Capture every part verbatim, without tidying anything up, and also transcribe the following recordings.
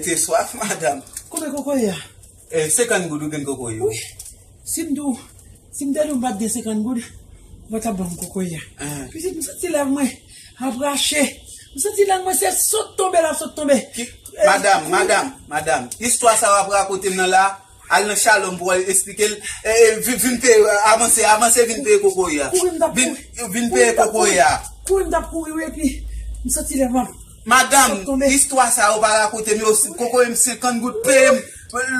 Te swaf, madanm. Konbyen kokoye a? E, senkant goud ou gen kokoye, wi. Si m di w, si m te di w m pa t gen senkant goud, ou pa t ap ban m kokoye a. Pitit, m santi lèv mwen ap rache. M santi lèv mwen se sot tonbe l ap sot tonbe. Madanm, madanm, madanm, istwa sa w ap rakonte m nan la, al nan Shalom pou w al eksplike l. E, e, vin, vin peye, avanse, avanse, vin peye kokoye a. Kouri m t ap kouri. Vin peye kokoye a. Kouri m t ap kouri, wi, epi m santi lèv mwen ap Madanm, istwa sa yo pa rakonte m yo, kokoye m senkant goud peye m,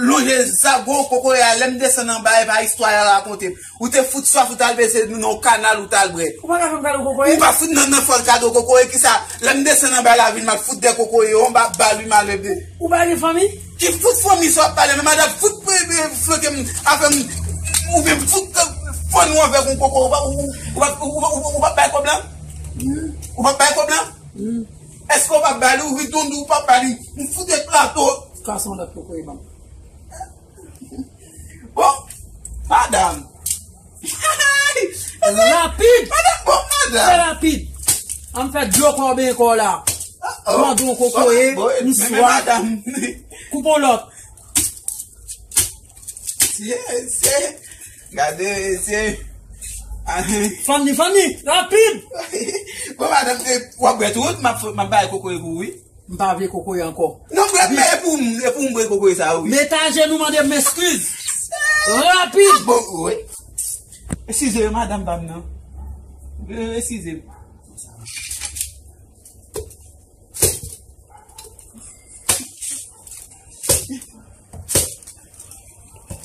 lonje zago kokoye a, lè m desann anba, e pa istwa a rakonte m. Ou te fout swaf, ou t al bese nan yon kanal, ou t al bwè. Ou pa ka fè m kado kokoye? Ou pa fout nan, nan fè l kado kokoye, kisa? Lè m desann anba lavil, m al fout de kokoye yo, anba bal, wi, malè de. Ou pa gen fanmi? Ki fout fanmi sa w ap pale, men madanm fout flanke m, afè m, oubyen fout fann ou avèk yon koko, ou pa, ou, ou, ou, ou, ou, ou pa bay kòb la? Ou pa bay kòb la? Èske w p ap ba li? Ou ri tonn, ou p ap ba li? M foute plato. Kase yon lòt kokoye ban m. Bon, madanm. Rapid! Madanm, bon, madanm. Trè rapid. An m fè dlo kò benyen kò la. Mande yon kokoye, m swaf. Koupe yon lòt. Se, se, gade, se, ah, fann li, fann li, rapid! Bon, madanm, w ap bwè tou, m ap, m ap bay kokoye pou ou, wi. M pa vle kokoye ankò. Non, bwè, men e pou m, e pou m bwè kokoye sa, wi. Met ajenou, mande m eskiz. Rapid! Bon, wi. Eskize, madanm pa m nan. Eskize.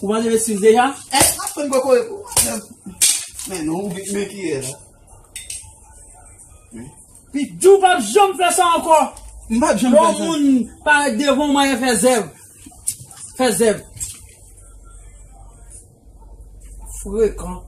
Ou mande m eskiz deja? Eh, m ap pran kokoye pou ou, madanm. Men non, ou vin men kiyè la. Pitit, ou p ap janm fè sa ankò. M p ap janm fè sa. Lè yon moun parèt devan w, manyen fè zèv. Fè zèv. Frekan.